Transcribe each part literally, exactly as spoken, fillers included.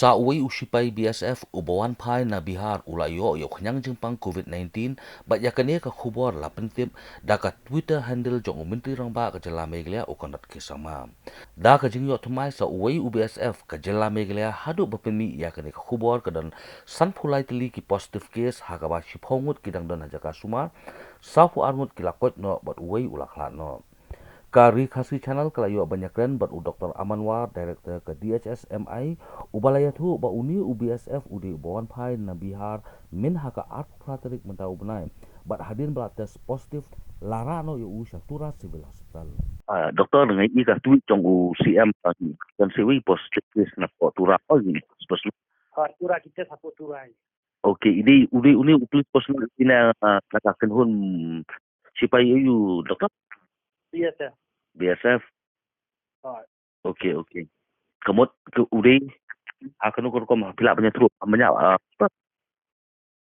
Ta uwei u shipai B S F uba wan phai na Bihar u la ïoh ïa u khñiang jingpang COVID nineteen, bad ïa kane ka khubor la pyntip da ka Twitter handle jong u Myntri Rangbah ka jylla Meghalaya u Conrad K Sangma. Da ka jingïoh thymmai sa uwei u B S F, ka jylla Meghalaya haduh ba pynmih ïa kane ka khubor ka don sanphew lai tylli ki positive case, ha kaba shiphew ngut ki dang don ha jaka sumar, sawphew ar ngut ki la koit noh bad uwei u la khlad noh. Ka Ri Khasi Channel ka la ïoh ban ïakren bad u Doctor Aman War, Director ka D H S M I, uba la ïathuh ba une u B S F u dei uba wan phai na Bihar myn ha ka arphew phra tarik mynta u bnai, bad hadien ba la test positive la rah noh ïa u sha Tura Civil Hospital. Ah, Doctor, nga ïohi ka tweet jong u C M, ah, kan siwi positive case na pdeng Tura, oh, ini, positive. Ha, Tura kita sa pdeng Tura. Okay, ini, uni, uni u police personnel ina, ah, kata kynhun shipai aiu, Doctor? B S F. B S F. Ha. Okay, okay. Ka mut, ka u dei, ah, kano ka rukom, phi lah ban ïathuh, ah, mynta, ah,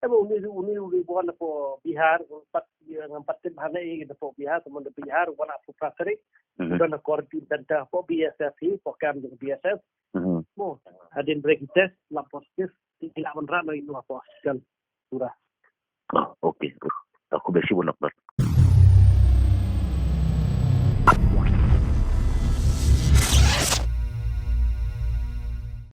eh, uni, uni u dei uba wan na pdeng Bihar, pat, ngam pat tip hana ïa na pdeng Bihar, ka mut na Bihar, wan na pdeng Bihar. Mhm. Udah na quarantine center pdeng B S F hi, pdeng camp jong B S F. Mhm. Mo, hadien ba ki test, la positive, ki lah ban rah noh ïa u ha pdeng hospital Tura. Ah, okay. Ah, khublei shibun, Doctor.